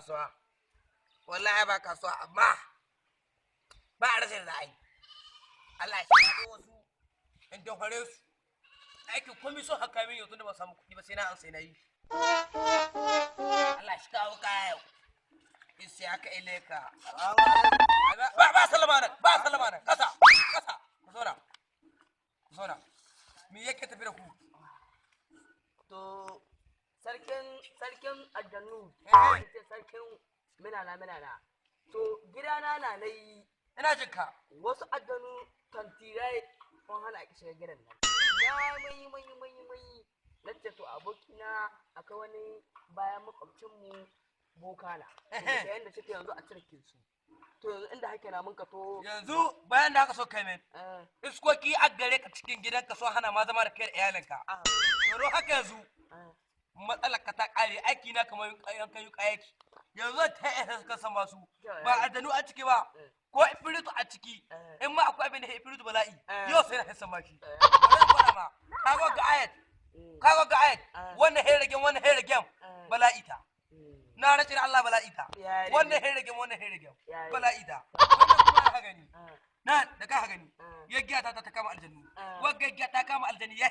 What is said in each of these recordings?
Kasuwa. Wallahi ba kasuwa, amma ba a rasa da za a yi. Allah shi ya wasu in don hore su. Aikin komai so haka min yau, tunda ba samu kuɗi ba, sai na an sai na yi. Allah shi kawo kaya yau. Isi aka ileka. Ba ba sallama nan, ba sallama nan. Kasa, kasa. Ku zauna. Ku zauna. Me yake tafi da ku? To, sarkin aljannu, ce sarkin minana minana. To, gidana na nayi. Ina jin ka. Wasu aljanu tantirai sun hana ki shiga gidan nan. Ya mai mai mai mai na ce to, abokina akwai wani bayan makwabcinmu boka na. To, da yanda suke yanzu a cirkin su. To, yanzu inda hake na mun ka to. Yanzu bayan da aka so kai min. Iskoki a gare ka cikin gidanka so hana ma zama da kai da iyalinka. Tsoro haka yanzu matsalar ka ta kare, aiki na kamar yankan yuka yake. Yanzu ta isa suka san masu ba aljanu a ciki ba ko ifiritu a ciki, in ma akwai abin da ifiritu bala'i yau sai na hissa mashi. Bari in faɗa ma, ka ga ayat, ka ga ayat, wannan heregen, wannan heregen bala'i ta. Na rashin Allah bala'i ta. Wannan heregen, wannan heregen bala'i ta. Wannan kuma aka gani. Na da ka gani. Yaggiya ta ta kama aljannu. Wagga giya ta kama aljanni ya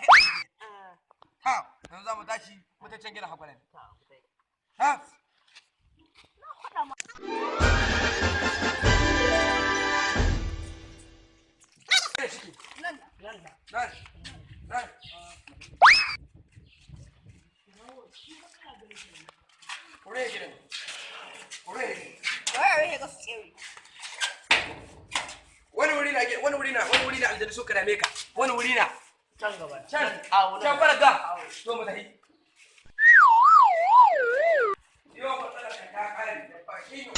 ha. Yanzu za mu tashi mu ta can gidan hakwaran. Ha. Nan nan. Nan nan. Kure gidan. Kure. Wai ga su tsere. Wani wuri na, wani wuri na, wani wuri na aljannu suka dame ka. Wani wuri na. Can gaba. Can. Awo. Can fara ga. To, mu tafi. Yau matsalar ka ta kare da baki ne.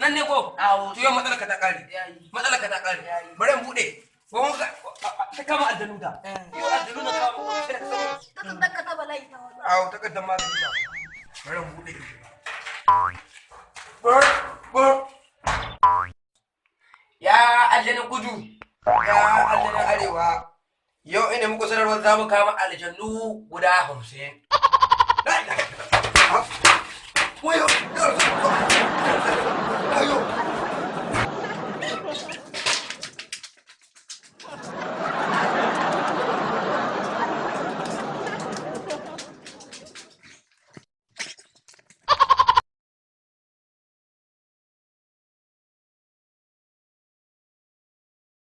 Nan ne ko? Awo. To, yau matsalar ka ta kare. Yayi. Matsalar ka ta kare. Yayi. Bari in bude. Ko mun ka ta kama aljanu ta. Yau aljanu na kama ko sai ka sama su. Takardar ka ta bala'i ta wani. Awo, takardar magani ta. Bari in bude. Bar bar. Ya aljanin kudu, ya aljanin arewa, yau ina muku sanarwar za mu kama aljannu guda 50. Wayo!